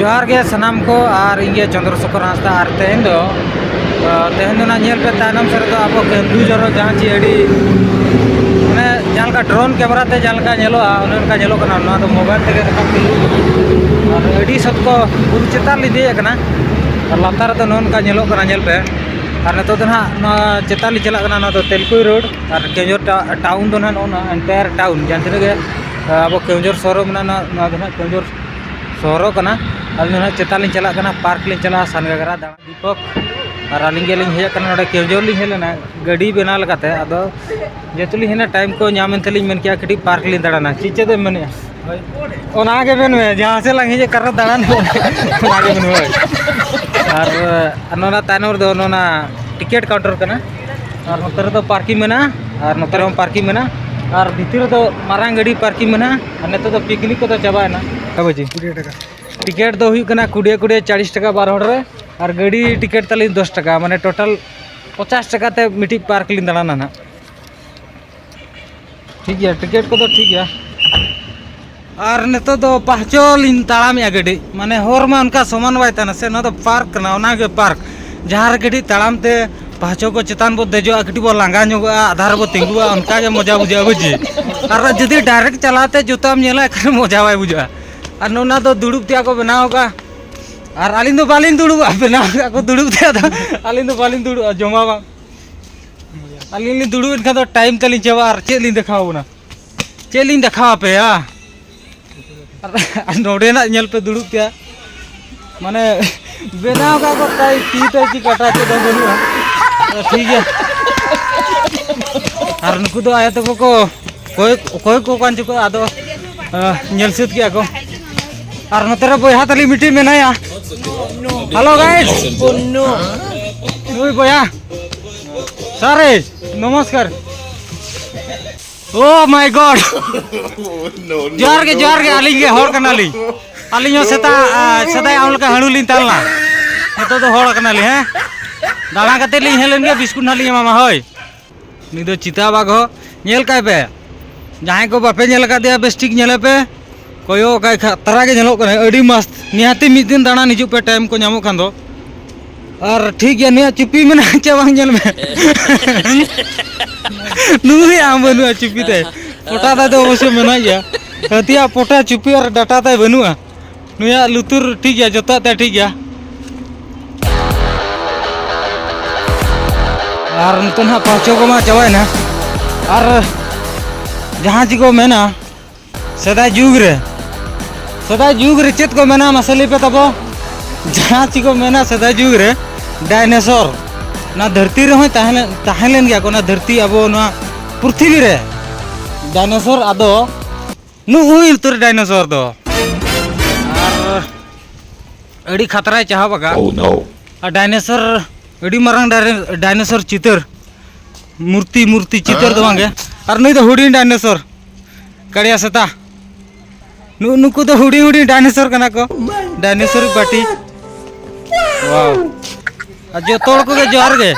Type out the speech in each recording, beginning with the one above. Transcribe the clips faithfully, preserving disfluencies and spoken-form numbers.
ᱡᱚᱦᱟᱨ ᱜᱮ ᱥᱟᱱᱟᱢ ᱠᱚ, ᱟᱨ ᱤᱧ ᱜᱮ ᱪᱚᱱᱫᱨᱚ ᱥᱮᱠᱷᱚᱨ ᱦᱟᱸᱥᱫᱟ᱾ ᱟᱨ ᱛᱮᱦᱮᱧ ᱫᱚ, ᱟᱸ, ᱛᱮᱦᱮᱧ ᱫᱚ ᱱᱟᱜ ᱧᱮᱞ ᱯᱮ ᱛᱟᱭᱱᱚᱢ ᱥᱮᱫ ᱨᱮᱫᱚ ᱟᱵᱚ ᱠᱮᱱᱫᱩᱡᱷᱚᱨ ᱡᱟᱦᱟᱸ ᱪᱮ ᱟᱹᱰᱤ, ᱢᱟᱱᱮ, ᱡᱟᱦᱟᱸ ᱞᱮᱠᱟ drone camera ᱛᱮ ᱡᱟᱦᱟᱸ ᱞᱮᱠᱟ ᱧᱮᱞᱚᱜᱼᱟ, ᱚᱱᱮ ᱚᱱᱠᱟ ᱧᱮᱞᱚᱜ ᱠᱟᱱᱟ᱾ ᱱᱚᱣᱟ ᱫᱚ mobile ᱛᱮᱜᱮ ᱨᱟᱠᱟᱵ ᱦᱩᱭᱩᱜᱼᱟ᱾ ᱟᱨ ᱟᱹᱰᱤ ᱥᱚᱛ ᱠᱚ ᱵᱩᱨᱩ ᱪᱮᱛᱟᱱ ᱞᱤᱧ ᱫᱮᱡ ᱟᱠᱟᱱᱟ, ᱟᱨ ᱞᱟᱛᱟᱨ ᱨᱮᱫᱚ ᱱᱚᱜᱼᱚ ᱱᱚᱝᱠᱟ ᱧᱮᱞᱚᱜ ᱠᱟᱱᱟ, ᱧᱮᱞ ᱯᱮ᱾ ᱟᱨ ᱱᱤᱛᱚᱜ ᱫᱚ ᱱᱟᱦᱟᱜ ᱱᱚᱣᱟ ᱪᱮᱛᱟᱱ ᱞᱤᱧ ᱪᱟᱞᱟᱜ ᱠᱟᱱᱟ, ᱱᱚᱣᱟ ᱫᱚ ᱛᱮᱞᱠᱩᱭ road᱾ ᱟᱨ ᱠᱮᱣᱡᱷᱚᱨ ᱴᱟ-, town ᱫᱚ ᱱᱟᱦᱟᱜ ᱱᱚᱜᱼᱚ ᱱᱚᱣᱟ entire town, ᱡᱟᱦᱟᱸ ᱛᱤᱱᱟᱹᱜ ᱜᱮ, ᱟᱵᱚ ᱠᱮᱣᱡᱷᱚᱨ ᱥᱚᱦᱚᱨ ᱢᱮᱱᱟᱜᱼᱟ, ᱱᱚᱣᱟ, ᱱᱚᱣᱟ ᱫᱚ ᱱᱟᱦᱟᱜ ᱠᱮᱣᱡᱷᱚᱨ ᱥᱚᱦᱚᱨ ᱠᱟᱱᱟ᱾ ᱟᱹᱞᱤᱧ ᱫᱚ ᱱᱟᱦᱟᱜ ᱪᱮᱛᱟᱱ ᱞᱤᱧ ᱪᱟᱞᱟᱜ ᱠᱟᱱᱟ, park ᱞᱤᱧ ᱪᱟᱞᱟᱜᱼᱟ ᱥᱟᱱ ᱜᱷᱟᱜᱽᱨᱟ ᱫᱟᱬᱟᱱ᱾ ᱫᱤᱯᱚᱠ ᱟᱨ ᱟᱹᱞᱤᱧ ᱜᱮᱞᱤᱧ ᱦᱮᱡ ᱟᱠᱟᱱᱟ ᱱᱚᱰᱮ ᱠᱮᱣᱡᱷᱚᱨ ᱞᱤᱧ ᱦᱮᱡ ᱞᱮᱱᱟ ᱜᱟᱹᱰᱤ ᱵᱮᱱᱟᱣ ᱞᱮᱠᱟᱛᱮ᱾ ᱟᱫᱚ ᱡᱮᱦᱮᱛᱩ ᱞᱤᱧ ᱦᱮᱡ ᱮᱱᱟ, time ᱠᱚ ᱧᱟᱢ ᱮᱱ ᱛᱮᱞᱤᱧ ᱢᱮᱱ ᱠᱮᱜᱼᱟ ᱠᱟᱹᱴᱤᱡ park ᱞᱤᱧ ᱫᱟᱬᱟᱱᱟ᱾ ᱪᱮᱫ ᱪᱮᱫ ᱮᱢ ᱢᱮᱱᱮᱜᱼᱟ? ᱚᱱᱟ ᱜᱮ ᱢᱮᱱ ᱢᱮ, ᱡᱟᱦᱟᱸ ᱥᱮᱫ ᱞᱟᱝ ᱦᱮᱡ ᱟᱠᱟᱱ ᱨᱮ ᱫᱟᱬᱟᱱ, ᱚᱱᱟ ᱜᱮ ᱢᱮᱱ ᱢᱮ᱾ ᱟᱨ, ᱟᱨ ᱱᱚᱣᱟ ᱛᱟᱭᱱᱚᱢ ᱨᱮᱫᱚ ᱱᱚᱣᱟ ticket counter ᱠᱟᱱᱟ᱾ ᱟᱨ ᱱᱚᱛᱮ ᱨᱮᱫᱚ parking ᱢᱮᱱᱟᱜᱼᱟ, ᱟᱨ ᱱᱚᱛᱮ ᱨᱮᱦᱚᱸ parking ᱢᱮᱱᱟᱜᱼᱟ, ᱟᱨ ᱵᱷᱤᱛᱤᱨ ᱨᱮᱫᱚ ᱢᱟᱨᱟᱝ ᱜᱟᱹᱰᱤ parking ᱢᱮᱱᱟᱜᱼᱟ᱾ ᱟᱨ ᱱᱤᱛᱚᱜ ᱫᱚ picnic ᱠᱚᱫᱚ ᱪᱟᱵᱟᱭᱮᱱᱟ᱾ ᱦᱮᱸ ᱵᱟᱹᱡᱤ? Ticket ᱫᱚ ᱦᱩᱭᱩᱜ ᱠᱟᱱᱟ ᱠᱩᱰᱤᱭᱟᱹ ᱠᱩᱰᱤᱭᱟᱹ ᱪᱟᱞᱤᱥ ᱴᱟᱠᱟ ᱵᱟᱨ ᱦᱚᱲ ᱨᱮ, ᱟᱨ ᱜᱟᱹᱰᱤ ticket ᱛᱟᱹᱞᱤᱧ ᱫᱚᱥ ᱴᱟᱠᱟ, ᱢᱟᱱᱮ total ᱯᱚᱪᱟᱥ ᱴᱟᱠᱟ ᱛᱮ ᱢᱤᱫᱴᱤᱡ park ᱞᱤᱧ ᱫᱟᱬᱟᱱᱟ ᱱᱟᱦᱟᱜ᱾ ᱴᱷᱤᱠ ᱜᱮᱭᱟ, ticket ᱠᱚᱫᱚ ᱴᱷᱤᱠ ᱜᱮᱭᱟ᱾ ᱟᱨ ᱱᱤᱛᱚᱜ ᱫᱚ ᱯᱟᱦᱪᱚ ᱞᱤᱧ ᱛᱟᱲᱟᱢᱮᱜᱼᱟ ᱜᱟᱹᱰᱤ, ᱢᱟᱱᱮ ᱦᱚᱨ ᱢᱟ ᱚᱱᱠᱟ ᱥᱚᱢᱟᱱ ᱵᱟᱭ ᱛᱟᱦᱮᱱᱟ ᱥᱮ, ᱱᱚᱣᱟ ᱫᱚ park ᱠᱟᱱᱟ, ᱚᱱᱟ ᱜᱮ park᱾ ᱡᱟᱦᱟᱸ ᱨᱮ ᱠᱟᱹᱴᱤᱡ ᱛᱟᱲᱟᱢ ᱛᱮ ᱯᱟᱦᱪᱚ ᱠᱚ ᱪᱮᱛᱟᱱ ᱵᱚ ᱫᱮᱡᱚᱜᱼᱟ, ᱠᱟᱹᱴᱤᱡ ᱵᱚ ᱞᱟᱸᱜᱟ ᱧᱚᱜᱚᱜᱼᱟ, ᱟᱫᱷᱟ ᱨᱮᱵᱚ ᱛᱤᱸᱜᱩᱜᱼᱟ, ᱚᱱᱠᱟ ᱜᱮ ᱢᱚᱡᱟ ᱵᱩᱡᱷᱟᱹᱜᱼᱟ, ᱵᱩᱡᱷᱟᱹᱣ᱾ ᱟᱨ ᱡᱩᱫᱤ direct ᱪᱟᱞᱟᱣ ᱛᱮ ᱡᱩᱛᱟᱢ ᱧᱮᱞᱟ, ᱮᱱᱠᱷᱟᱱ ᱢᱚᱡᱟ ᱵᱟᱭ ᱵᱩᱡᱷᱟᱹᱜᱼᱟ᱾ ᱟᱨ ᱱᱚᱜᱼᱚ ᱱᱟ ᱫᱚ ᱫᱩᱲᱩᱵ ᱛᱮᱭᱟᱜ ᱠᱚ ᱵᱮᱱᱟᱣ ᱟᱠᱟᱫᱼᱟ, ᱟᱨ ᱟᱹᱞᱤᱧ ᱫᱚ ᱵᱟᱹᱞᱤᱧ ᱫᱩᱲᱩᱵᱼᱟ, ᱵᱮᱱᱟᱣ ᱟᱠᱟᱫ ᱠᱚ ᱫᱩᱲᱩᱵ ᱛᱮᱭᱟᱜ ᱫᱚ᱾ ᱟᱹᱞᱤᱧ ᱫᱚ ᱵᱟᱹᱞᱤᱧ ᱫᱩᱲᱩᱵᱼᱟ, ᱡᱚᱢᱟ ᱵᱟᱝ᱾ ᱟᱹᱞᱤᱧ ᱞᱤᱧ ᱫᱩᱲᱩᱵ ᱮᱱ ᱠᱷᱟᱱ ᱫᱚ time ᱛᱟᱹᱞᱤᱧ ᱪᱟᱵᱟᱜᱼᱟ, ᱟᱨ ᱪᱮᱫ ᱞᱤᱧ ᱫᱮᱠᱷᱟᱣ ᱟᱵᱚᱱᱟ? ᱪᱮᱫ ᱞᱤᱧ ᱫᱮᱠᱷᱟᱣ ᱟᱯᱮᱭᱟ? ᱟᱨ, ᱟᱨ ᱱᱚᱰᱮᱱᱟᱜ ᱧᱮᱞ ᱯᱮ ᱫᱩᱲᱩᱵ ᱛᱮᱭᱟᱜ, ᱢᱟᱱᱮ, ᱵᱮᱱᱟᱣ ᱠᱟᱜ ᱠᱚ ᱛᱟᱭ ᱛᱤ ᱛᱟᱭ ᱪᱮᱫ ᱠᱟᱴᱟ ᱪᱮᱫ ᱦᱚᱸ ᱵᱟᱹᱱᱩᱜᱼᱟ᱾ ᱴᱷᱤᱠ ᱜᱮᱭᱟ᱾ ᱟᱨ ᱱᱩᱠᱩ ᱫᱚ ᱟᱭᱳ ᱛᱟᱠᱚ ᱠᱚ ᱚᱠᱚᱭ, ᱚᱠᱚᱭ ᱠᱚ ᱠᱟᱱ ᱪᱚᱠᱚ, ᱟᱫᱚ, ᱟᱸ, ᱧᱮᱞ ᱥᱟᱹᱛ ᱠᱮᱜᱼᱟ ᱠᱚ᱾ ᱟᱨ ᱱᱚᱛᱮ ᱨᱮ ᱵᱚᱭᱦᱟ ᱛᱟᱹᱞᱤᱧ ᱢᱤᱫᱴᱤᱡ ᱢᱮᱱᱟᱭᱟ᱾ Hello guys. ᱱᱩᱭ ᱵᱚᱭᱦᱟ᱾ Sir, ᱱᱚᱢᱚᱥᱠᱟᱨ᱾ Oh my God. ᱡᱚᱦᱟᱨ ᱜᱮ, ᱡᱚᱦᱟᱨ ᱜᱮ, ᱟᱹᱞᱤᱧ ᱜᱮ ᱦᱚᱲ ᱠᱟᱱᱟᱞᱤᱧ᱾ ᱟᱹᱞᱤᱧ ᱦᱚᱸ ᱥᱮᱛᱟᱜ, ᱟ, ᱥᱮᱫᱟᱭ ᱟᱢ ᱞᱮᱠᱟ ᱦᱟᱹᱬᱩ ᱞᱤᱧ ᱛᱟᱦᱮᱸ ᱞᱮᱱᱟ᱾ ᱱᱤᱛᱚᱜ ᱫᱚ ᱦᱚᱲ ᱠᱟᱱᱟᱞᱤᱧ, ᱦᱮᱸ᱾ ᱫᱟᱬᱟ ᱠᱟᱛᱮ ᱞᱤᱧ ᱦᱮᱡ ᱞᱮᱱ ᱜᱮ, ᱵᱤᱥᱠᱩᱴ ᱱᱟᱦᱟᱜ ᱞᱤᱧ ᱮᱢᱟᱢᱟ, ᱦᱳᱭ᱾ ᱱᱩᱭ ᱫᱚ ᱪᱤᱛᱟ ᱵᱟᱜᱷᱚ, ᱧᱮᱞ ᱠᱟᱭ ᱯᱮ᱾ ᱡᱟᱦᱟᱸᱭ ᱠᱚ ᱵᱟᱯᱮ ᱧᱮᱞ ᱟᱠᱟᱫᱮᱭᱟ, ᱵᱮᱥ ᱴᱷᱤᱠ ᱧᱮᱞᱮ ᱯᱮ᱾ ᱠᱚᱭᱚᱜ ᱠᱟᱭ ᱠᱷᱟᱛᱨᱟ ᱜᱮ ᱧᱮᱞᱚᱜ ᱠᱟᱱᱟ, ᱟᱹᱰᱤ ᱢᱚᱥᱛ᱾ ᱱᱤᱦᱟᱹᱛᱤ ᱢᱤᱫ ᱫᱤᱱ ᱫᱟᱬᱟᱱ ᱦᱤᱡᱩᱜ ᱯᱮ, time ᱠᱚ ᱧᱟᱢᱚᱜ ᱠᱷᱟᱱ ᱫᱚ᱾ ᱟᱨ ᱴᱷᱤᱠ ᱜᱮᱭᱟ, ᱱᱩᱭᱟᱜ ᱪᱩᱯᱤ ᱢᱮᱱᱟᱜᱼᱟ ᱪᱮ ᱵᱟᱝ ᱧᱮᱞ ᱢᱮ᱾ ᱱᱩᱭᱟᱜ ᱦᱚᱸ ᱵᱟᱹᱱᱩᱜᱼᱟ ᱪᱩᱯᱤ ᱛᱟᱭ᱾ ᱯᱚᱴᱟ ᱛᱟᱭ ᱫᱚ ᱚᱵᱚᱥᱥᱳᱭ ᱢᱮᱱᱟᱜ ᱜᱮᱭᱟ᱾ ᱦᱟᱹᱛᱤᱭᱟᱜ ᱯᱚᱴᱟ, ᱪᱩᱯᱤ ᱟᱨ ᱰᱟᱴᱟ ᱛᱟᱭ ᱵᱟᱹᱱᱩᱜᱼᱟ᱾ ᱱᱩᱭᱟᱜ ᱞᱩᱛᱩᱨ ᱴᱷᱤᱠ ᱜᱮᱭᱟ, ᱡᱚᱛᱚᱣᱟᱜ ᱛᱟᱭ ᱴᱷᱤᱠ ᱜᱮᱭᱟ᱾ ᱟᱨ ᱱᱤᱛᱚᱜ ᱱᱟᱦᱟᱜ ᱯᱟᱸᱪᱚ ᱠᱚᱢᱟ ᱪᱟᱵᱟᱭᱮᱱᱟ᱾ ᱟᱨ ᱡᱟᱦᱟᱸ ᱪᱮ ᱠᱚ ᱢᱮᱱᱟ, ᱥᱮᱫᱟᱭ ᱡᱩᱜᱽ ᱨᱮ, ᱥᱮᱫᱟᱭ ᱡᱩᱜᱽ ᱨᱮ ᱪᱮᱫ ᱠᱚ ᱢᱮᱱᱟ, ᱢᱟᱥᱮ ᱞᱟᱹᱭ ᱯᱮ ᱛᱟᱵᱚ? ᱡᱟᱦᱟᱸ ᱪᱮ ᱠᱚ ᱢᱮᱱᱟ, ᱥᱮᱫᱟᱭ ᱡᱩᱜᱽ ᱨᱮ ᱰᱟᱭᱱᱮᱥᱚᱨ ᱱᱚᱣᱟ ᱫᱷᱟᱹᱨᱛᱤ ᱨᱮᱦᱚᱸᱭ ᱛᱟᱦᱮᱸ ᱞᱮᱱ, ᱛᱟᱦᱮᱸ ᱞᱮᱱ ᱜᱮᱭᱟ ᱠᱚ, ᱱᱚᱣᱟ ᱫᱷᱟᱹᱨᱛᱤ, ᱟᱵᱚ ᱱᱚᱣᱟ ᱯᱨᱤᱛᱷᱤᱵᱤ ᱨᱮ ᱰᱟᱭᱱᱮᱥᱚᱨ᱾ ᱟᱫᱚ ᱱᱩᱜᱼᱩᱭ ᱩᱛᱟᱹᱨ ᱰᱟᱭᱱᱮᱥᱚᱨ ᱫᱚ᱾ ᱟᱨ ᱟᱹᱰᱤ ᱠᱷᱟᱛᱨᱟᱭ ᱪᱟᱦᱟᱣ ᱟᱠᱟᱫ᱾ Oh no. ᱟᱨ ᱰᱟᱭᱱᱮᱥᱚᱨ, ᱟᱹᱰᱤ ᱢᱟᱨᱟᱝ ᱰᱟᱭᱱᱮ-, ᱰᱟᱭᱱᱮᱥᱚᱨ ᱪᱤᱛᱟᱹᱨ, ᱢᱩᱨᱛᱤ, ᱢᱩᱨᱛᱤ ᱪᱤᱛᱟᱹᱨ ᱫᱚ ᱵᱟᱝᱜᱮ᱾ ᱟᱨ ᱱᱩᱭ ᱫᱚ ᱦᱩᱰᱤᱧ ᱰᱟᱭᱱᱮᱥᱚᱨ, ᱠᱟᱲᱤᱭᱟ ᱥᱮᱛᱟ᱾ ᱱᱩᱜᱼᱩ ᱱᱩᱠᱩ ᱫᱚ ᱦᱩᱰᱤᱧ ᱦᱩᱰᱤᱧ ᱰᱟᱭᱱᱮᱥᱚᱨ ᱠᱟᱱᱟ ᱠᱚ᱾ Dinosaur party. ᱣᱟᱣ᱾ ᱟᱨ ᱡᱚᱛᱚ ᱦᱚᱲ ᱠᱚᱜᱮ ᱡᱚᱦᱟᱨ ᱜᱮ᱾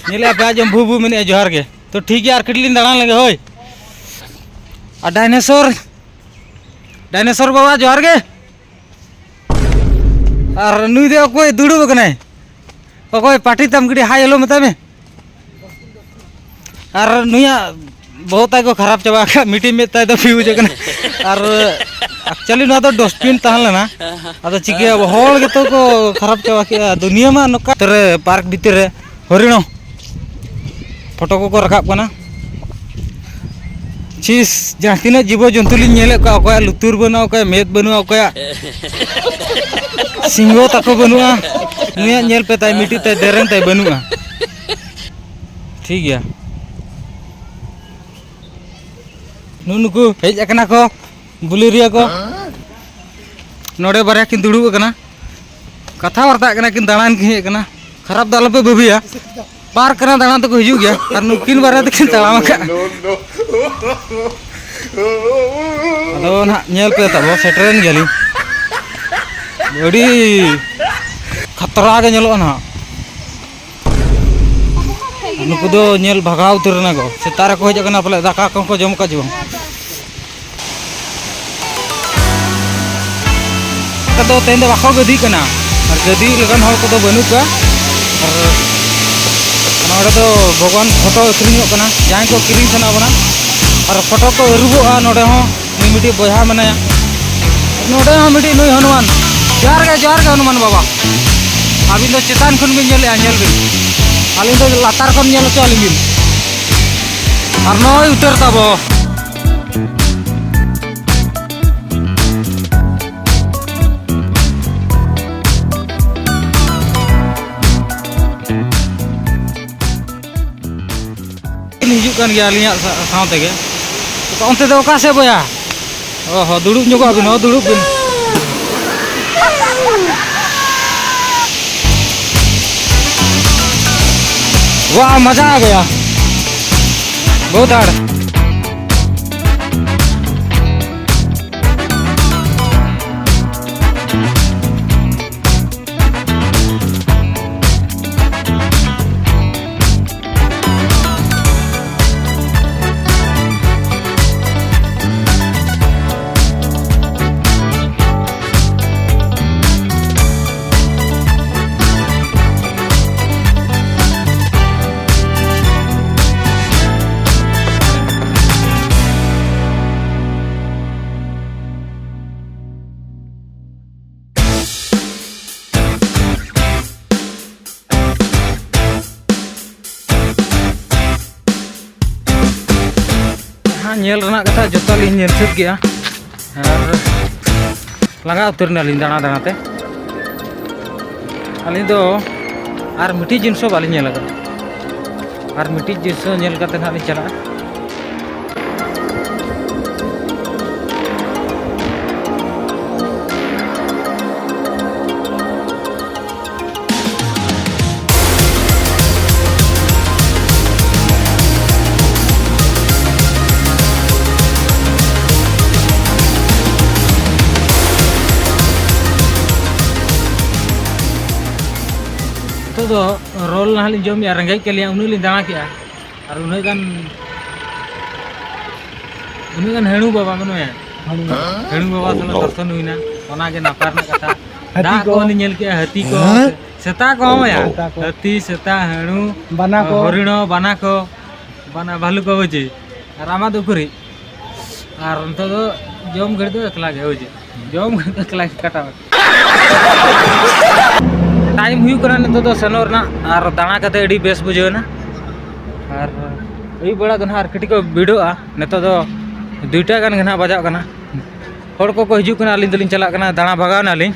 ᱧᱮᱞᱮᱫᱼᱟ ᱯᱮ, ᱟᱡᱚᱢ ᱵᱷᱩ ᱵᱷᱩ ᱢᱮᱱᱮᱫᱼᱟ, ᱡᱚᱦᱟᱨ ᱜᱮ᱾ ᱛᱚ ᱴᱷᱤᱠ ᱜᱮᱭᱟ, ᱟᱨ ᱠᱟᱹᱴᱤᱡ ᱞᱤᱧ ᱫᱟᱬᱟᱱ ᱞᱮᱜᱮ, ᱦᱳᱭ᱾ ᱟᱨ ᱰᱟᱭᱱᱮᱥᱚᱨ, ᱰᱟᱭᱱᱮᱥᱚᱨ ᱵᱟᱵᱟ, ᱡᱚᱦᱟᱨ ᱜᱮ᱾ ᱟᱨ ᱱᱩᱭ ᱫᱚ ᱚᱠᱚᱭ ᱫᱩᱲᱩᱵ ᱟᱠᱟᱱᱟᱭ? ᱚᱠᱚᱭ ᱯᱟᱴᱤ ᱛᱟᱢ? ᱠᱟᱹᱴᱤᱡ ᱦᱟᱭ ᱦᱮᱞᱳ ᱢᱮᱛᱟᱭ ᱢᱮ᱾ ᱟᱨ ᱱᱩᱭᱟᱜ ᱵᱚᱦᱚᱜ ᱛᱟᱭ ᱠᱚ ᱠᱷᱟᱨᱟᱯ ᱪᱟᱵᱟ ᱟᱠᱟᱫ, ᱢᱤᱫᱴᱤᱡ ᱢᱮᱫ ᱛᱟᱭ ᱫᱚ ᱯᱷᱤᱭᱩᱡᱽ ᱟᱠᱟᱱᱟ᱾ ᱟᱨ actually ᱱᱚᱣᱟ ᱫᱚ dustbin ᱛᱟᱦᱮᱸ ᱞᱮᱱᱟ, ᱟᱫᱚ ᱪᱤᱠᱟᱹᱭᱟ, ᱦᱚᱲ ᱜᱮᱛᱚ ᱠᱚ ᱠᱷᱟᱨᱟᱯ ᱪᱟᱵᱟ ᱠᱮᱫᱼᱟ ᱫᱩᱱᱤᱭᱟᱹ ᱢᱟ᱾ ᱱᱚᱝᱠᱟ ᱛᱚᱨᱮ ᱯᱟᱨᱠ ᱵᱷᱤᱛᱤᱨ ᱨᱮ ᱦᱚᱨᱤᱬᱚ ᱯᱷᱳᱴᱳ ᱠᱚᱠᱚ ᱨᱟᱠᱟᱵ ᱠᱟᱱᱟ᱾ ᱪᱤᱥ, ᱡᱟᱦᱟᱸ ᱛᱤᱱᱟᱹᱜ ᱡᱤᱵᱚ ᱡᱚᱱᱛᱩ ᱞᱤᱧ ᱧᱮᱞᱮᱫ ᱠᱚᱣᱟ, ᱚᱠᱚᱭᱟᱜ ᱞᱩᱛᱩᱨ ᱵᱟᱹᱱᱩᱜᱼᱟ, ᱚᱠᱚᱭᱟᱜ ᱢᱮᱫ ᱵᱟᱹᱱᱩᱜᱼᱟ, ᱚᱠᱚᱭᱟᱜ ᱥᱤᱝᱜᱚ ᱛᱟᱠᱚ ᱵᱟᱹᱱᱩᱜᱼᱟ, ᱱᱩᱭᱟᱜ ᱧᱮᱞ ᱯᱮ, ᱛᱟᱭ ᱢᱤᱫᱴᱤᱡ ᱛᱟᱭ ᱫᱮᱨᱮᱧ ᱛᱟᱭ ᱵᱟᱹᱱᱩᱜᱼᱟ᱾ ᱴᱷᱤᱠ ᱜᱮᱭᱟ, ᱱᱩᱜᱼᱩ ᱱᱩᱠᱩ ᱦᱮᱡ ᱟᱠᱟᱱᱟ ᱠᱚ, ᱵᱩᱞᱮᱨᱤᱭᱟ ᱠᱚ᱾ ᱱᱚᱰᱮ ᱵᱟᱨᱭᱟ ᱠᱤᱱ ᱫᱩᱲᱩᱵ ᱟᱠᱟᱱᱟ, ᱠᱟᱛᱷᱟ ᱵᱟᱨᱛᱟᱜ ᱠᱟᱱᱟ ᱠᱤᱱ, ᱫᱟᱬᱟᱱ ᱠᱤᱱ ᱦᱮᱡ ᱟᱠᱟᱱᱟ᱾ ᱠᱷᱟᱨᱟᱯ ᱫᱚ ᱟᱞᱚᱯᱮ ᱵᱷᱟᱹᱵᱤᱭᱟ, ᱯᱟᱨᱠ ᱠᱟᱱᱟ, ᱫᱟᱬᱟᱱ ᱛᱮᱠᱚ ᱦᱤᱡᱩᱜ ᱜᱮᱭᱟ᱾ ᱟᱨ ᱱᱩᱠᱤᱱ ᱵᱟᱨᱭᱟ ᱫᱚᱠᱤᱱ ᱛᱟᱲᱟᱢ ᱟᱠᱟᱫ᱾ ᱟᱫᱚ ᱱᱟᱦᱟᱜ ᱧᱮᱞ ᱯᱮ ᱛᱟᱵᱚ, ᱥᱮᱴᱮᱨᱮᱱ ᱜᱮᱭᱟᱞᱤᱧ᱾ ᱟᱹᱰᱤ ᱠᱷᱟᱛᱨᱟ ᱜᱮ ᱧᱮᱞᱚᱜᱼᱟ ᱱᱟᱦᱟᱜ᱾ ᱱᱩᱠᱩ ᱫᱚ ᱧᱮᱞ ᱵᱷᱟᱜᱟᱣ ᱩᱛᱟᱹᱨ ᱮᱱᱟ ᱠᱚ᱾ ᱥᱮᱛᱟᱜ ᱨᱮᱠᱚ ᱦᱮᱡ ᱟᱠᱟᱱᱟ, ᱯᱟᱞᱮ ᱫᱟᱠᱟ ᱠᱚᱦᱚᱸ ᱠᱚ ᱡᱚᱢ ᱟᱠᱟᱫ ᱪᱚ ᱵᱟᱝ᱾ ᱫᱚ ᱛᱮᱦᱮᱧ ᱫᱚ ᱵᱟᱠᱚ ᱜᱟᱹᱫᱤᱜ ᱠᱟᱱᱟ, ᱟᱨ ᱜᱟᱹᱫᱤ ᱞᱮᱠᱟᱱ ᱦᱚᱲ ᱠᱚᱫᱚ ᱵᱟᱹᱱᱩᱜ ᱠᱚᱣᱟ᱾ ᱟᱨ ᱱᱚᱰᱮ ᱫᱚ ᱵᱷᱚᱜᱽᱣᱟᱱ ᱯᱷᱳᱴᱳ ᱟᱹᱠᱷᱨᱤᱧᱚᱜ ᱠᱟᱱᱟ, ᱡᱟᱦᱟᱸᱭ ᱠᱚ ᱠᱤᱨᱤᱧ ᱥᱟᱱᱟ ᱵᱚᱱᱟ᱾ ᱟᱨ ᱯᱷᱳᱴᱳ ᱠᱚ ᱟᱹᱨᱩᱵᱚᱜᱼᱟ ᱱᱚᱰᱮ ᱦᱚᱸ᱾ ᱱᱩᱭ ᱢᱤᱫᱴᱤᱡ ᱵᱚᱭᱦᱟ ᱢᱮᱱᱟᱭᱟ ᱱᱚᱰᱮ ᱦᱚᱸ, ᱢᱤᱫᱴᱤᱡ ᱱᱩᱭ ᱦᱚᱱᱩᱢᱟᱱ᱾ ᱡᱚᱦᱟᱨ ᱜᱮ, ᱡᱚᱦᱟᱨ ᱜᱮ ᱦᱚᱱᱩᱢᱟᱱ ᱵᱟᱵᱟ᱾ ᱟᱹᱵᱤᱱ ᱫᱚ ᱪᱮᱛᱟᱱ ᱠᱷᱚᱱ ᱵᱤᱱ ᱧᱮᱞᱮᱜᱼᱟ, ᱧᱮᱞ ᱵᱤᱱ᱾ ᱟᱹᱞᱤᱧ ᱫᱚ ᱞᱟᱛᱟᱨ ᱠᱷᱚᱱ ᱧᱮᱞ ᱦᱚᱪᱚ ᱟᱹᱞᱤᱧ ᱵᱤᱱ᱾ ᱟᱨ ᱱᱚᱜᱼᱚᱭ ᱩᱛᱟᱹᱨ ᱛᱟᱵᱚ᱾ ᱦᱤᱡᱩᱜ ᱠᱟᱱ ᱜᱮᱭᱟ ᱟᱹᱞᱤᱧᱟᱜ ᱥᱟ-, ᱥᱟᱶ ᱛᱮᱜᱮ᱾ ᱚᱱᱛᱮ ᱫᱚ ᱚᱠᱟ ᱥᱮᱫ ᱵᱚᱭᱟ? ᱚ ᱦᱚᱸ, ᱫᱩᱲᱩᱵ ᱧᱚᱜᱚᱜ ᱟᱹᱵᱤᱱ, ᱦᱚᱸ, ᱫᱩᱲᱩᱵ ᱵᱤᱱ᱾ ᱣᱟᱦ, ᱢᱟᱡᱟ ᱟ ᱜᱟᱭᱟ᱾ ᱵᱚᱦᱩᱛ ᱟᱸᱴ᱾ ᱡᱟᱦᱟᱸ ᱧᱮᱞ ᱨᱮᱱᱟᱜ ᱠᱟᱛᱷᱟ, ᱡᱚᱛᱚ ᱞᱤᱧ ᱧᱮᱞ ᱥᱟᱹᱛ ᱠᱮᱜᱼᱟ ᱟᱨ ᱞᱟᱸᱜᱟ ᱩᱛᱟᱹᱨ ᱮᱱᱟᱞᱤᱧ ᱫᱟᱬᱟ ᱫᱟᱬᱟ ᱛᱮ᱾ ᱟᱹᱞᱤᱧ ᱫᱚ ᱟᱨ ᱢᱤᱫᱴᱤᱡ ᱡᱤᱱᱤᱥ ᱦᱚᱸ ᱵᱟᱹᱞᱤᱧ ᱧᱮᱞ ᱟᱠᱟᱫᱟ᱾ ᱟᱨ ᱢᱤᱫᱴᱤᱡ ᱡᱤᱱᱤᱥ ᱦᱚᱸ ᱧᱮᱞ ᱠᱟᱛᱮ ᱱᱟᱦᱟᱜ ᱞᱤᱧ ᱪᱟᱞᱟᱜᱼᱟ᱾ ᱱᱤᱛᱚᱜ ᱫᱚ ᱨᱳᱞ ᱱᱟᱦᱟᱜ ᱞᱤᱧ ᱡᱚᱢᱮᱜᱼᱟ, ᱨᱮᱸᱜᱮᱡ ᱠᱮᱫ ᱞᱤᱧᱟ, ᱩᱱᱟᱹᱜ ᱞᱤᱧ ᱫᱟᱬᱟ ᱠᱮᱜᱼᱟ᱾ ᱟᱨ ᱩᱱᱟᱹᱜ ᱜᱟᱱ, ᱩᱱᱟᱹᱜ ᱜᱟᱱ ᱦᱟᱹᱬᱩ ᱵᱟᱵᱟ ᱢᱮᱱᱟᱭᱟ᱾ ᱦᱟᱹᱬᱩ ᱵᱟᱵᱟ ᱥᱟᱞᱟᱜ ᱫᱚᱨᱥᱚᱱ ᱦᱩᱭᱱᱟ᱾ ᱚᱱᱟᱜᱮ ᱱᱟᱯᱟᱭ ᱨᱮᱱᱟᱜ ᱠᱟᱛᱷᱟ᱾ ᱦᱟᱹᱛᱤ ᱫᱟᱜ ᱠᱚ᱾ ᱠᱚᱦᱚᱸ ᱞᱤᱧ ᱧᱮᱞ ᱠᱮᱜᱼᱟ, ᱦᱟᱹᱛᱤ ᱠᱚ, ᱦᱮᱸ? ᱥᱮᱛᱟ ᱠᱚᱦᱚᱸ ᱭᱟ᱾ ᱥᱮᱛᱟ ᱠᱚ᱾ ᱦᱟᱹᱛᱤ, ᱥᱮᱛᱟ, ᱦᱟᱹᱬᱩ, ᱵᱟᱱᱟ ᱠᱚ᱾ ᱦᱚᱨᱤᱬᱚ, ᱵᱟᱱᱟ ᱠᱚ, ᱵᱟᱱᱟ, ᱵᱷᱟᱞᱩ ᱠᱚ, ᱵᱩᱡᱷᱤ᱾ ᱟᱨ ᱟᱢᱟᱜ ᱫᱚ ᱩᱠᱩᱨᱤᱡ? ᱟᱨ ᱱᱤᱛᱚᱜ ᱫᱚ ᱡᱚᱢ ᱜᱷᱟᱹᱲᱤᱡ ᱫᱚ ᱮᱠᱞᱟ ᱜᱮ, ᱦᱳᱭ ᱡᱮ᱾ ᱡᱚᱢ ᱜᱷᱟᱹᱲᱤᱡ ᱫᱚ ᱮᱠᱞᱟ ᱜᱮ, ᱠᱟᱴᱟᱣ᱾ ᱴᱟᱭᱤᱢ ᱦᱩᱭᱩᱜ ᱠᱟᱱᱟ ᱱᱤᱛᱚᱜ ᱫᱚ ᱥᱮᱱᱚᱜ ᱨᱮᱱᱟᱜ, ᱟᱨ ᱫᱟᱬᱟ ᱠᱟᱛᱮ ᱟᱹᱰᱤ ᱵᱮᱥ ᱵᱩᱡᱷᱟᱹᱣ ᱮᱱᱟ᱾ ᱟᱨ ᱟᱹᱭᱩᱵ ᱵᱮᱲᱟ ᱫᱚ ᱱᱟᱦᱟᱜ ᱟᱨ ᱠᱟᱹᱴᱤᱡ ᱠᱚ ᱵᱷᱤᱲᱚᱜᱼᱟ᱾ ᱱᱤᱛᱚᱜ ᱫᱚ ᱫᱩᱭᱴᱟ ᱜᱟᱱ ᱜᱮ ᱱᱟᱦᱟᱜ ᱵᱟᱡᱟᱜ ᱠᱟᱱᱟ᱾ ᱦᱚᱲ ᱠᱚᱠᱚ ᱦᱤᱡᱩᱜ ᱠᱟᱱᱟ, ᱟᱹᱞᱤᱧ ᱫᱚᱞᱤᱧ ᱪᱟᱞᱟᱜ ᱠᱟᱱᱟ, ᱫᱟᱬᱟ ᱵᱷᱟᱜᱟᱣ ᱮᱱᱟᱞᱤᱧ᱾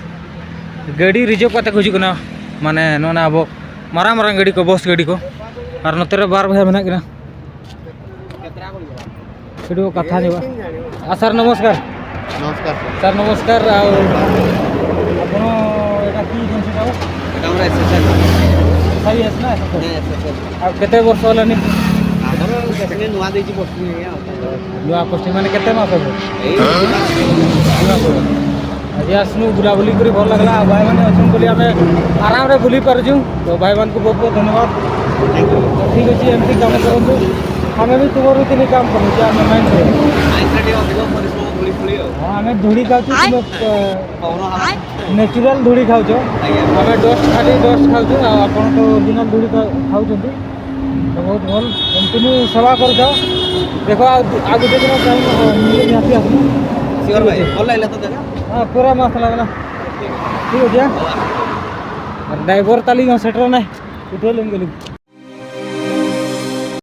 ᱜᱟᱹᱰᱤ ᱨᱤᱡᱟᱨᱵᱷ ᱠᱟᱛᱮ ᱠᱚ ᱦᱤᱡᱩᱜ ᱠᱟᱱᱟ, ᱢᱟᱱᱮ ᱱᱚᱜᱼᱚ ᱱᱟ ᱟᱵᱚ ᱢᱟᱨᱟᱝ ᱢᱟᱨᱟᱝ ᱜᱟᱹᱰᱤ ᱠᱚ, ᱵᱚᱥ ᱜᱟᱹᱰᱤ ᱠᱚ᱾ ᱟᱨ ᱱᱚᱛᱮ ᱨᱮ ᱵᱟᱨ ᱵᱚᱭᱦᱟ ᱢᱮᱱᱟᱜ ᱠᱤᱱᱟ᱾ ସେଠୁ କଥା ହେଇଯିବା। ଆ ସାର୍, ନମସ୍କାର। ନମସ୍କାର ସାର୍। ସାର୍, ନମସ୍କାର। ଆଉ ଆପଣ ଏଇଟା କି ଜିନିଷ? ଏଇଟା ଆମର S S R. S I S ନା ଏସ୍ ଏସ୍ ଆର୍? ନାଇଁ, ଏସ୍ ଏସ୍ ଆର୍। ଆଉ କେତେ ବର୍ଷ ହେଲାନି? ଆମର ବେଶୀ ନୂଆ ଦେଇଛି ପୋଷ୍ଟିଂ, ଆଜ୍ଞା। ନୂଆ ପୋଷ୍ଟିଂ ମାନେ କେତେ ମାସ ହେବ? ଏଇ ନୂଆ ପୋଷ୍ଟିଂ। ଆଜି ଆସିଲୁ, ବୁଲାବୁଲି କରି ଭଲ ଲାଗିଲା। ଆଉ ଭାଇମାନେ ଅଛନ୍ତି ବୋଲି ଆମେ ଆରାମରେ ବୁଲି ପାରୁଛୁ। ତ ଭାଇମାନଙ୍କୁ ବହୁତ ବହୁତ ଧନ୍ୟବାଦ। ତ ଠିକ୍ ଅଛି, ଏମିତି କାମ କରନ୍ତୁ। ଆମେ ବି ତୁମର ତିନି କାମ କରୁଛୁ, ଆମେ ମାଇଣ୍ଡ। ମାଇଣ୍ଡରେ ଟିକେ ଅଧିକ ପରିଶ୍ରମ, ଧୂଳି ଫୁଳି ଆଉ। ହଁ, ଆମେ ଧୂଳି ଖାଉଛୁ, ତୁମେ, ଅ, ପବନ ହାୱା। ନ୍ୟାଚୁରାଲ ଧୂଳି ଖାଉଛ। ଆଜ୍ଞା। ଆମେ ଡଷ୍ଟ, ଖାଲି ଡଷ୍ଟ ଖାଉଛୁ, ଆଉ ଆପଣ ତ ଅରିଜିନାଲ ଧୂଳି ଖା-, ଖାଉଛନ୍ତି। ତ ବହୁତ ଭଲ, ଏମିତି ହିଁ ସେବା କରୁଥାଅ। ଦେଖ, ଆଉ, ଆଉ ଗୋଟେ ଦିନ ଟାଇମ୍, ଅ, ମିଳିଲେ ନିହାତି ଆସିବୁ। ସିଓର ଭାଇ, ଭଲ ଲାଗିଲା ତ ଜାଗା? ହଁ, ପୁରା ମସ୍ତ ଲାଗିଲା। ଠିକ୍ ଅଛି, ଆଁ? ଡ୍ରାଇଭର ତାଲି ସେଟର ନାହିଁ, ଉଠେଇଲେନି ଗଲି।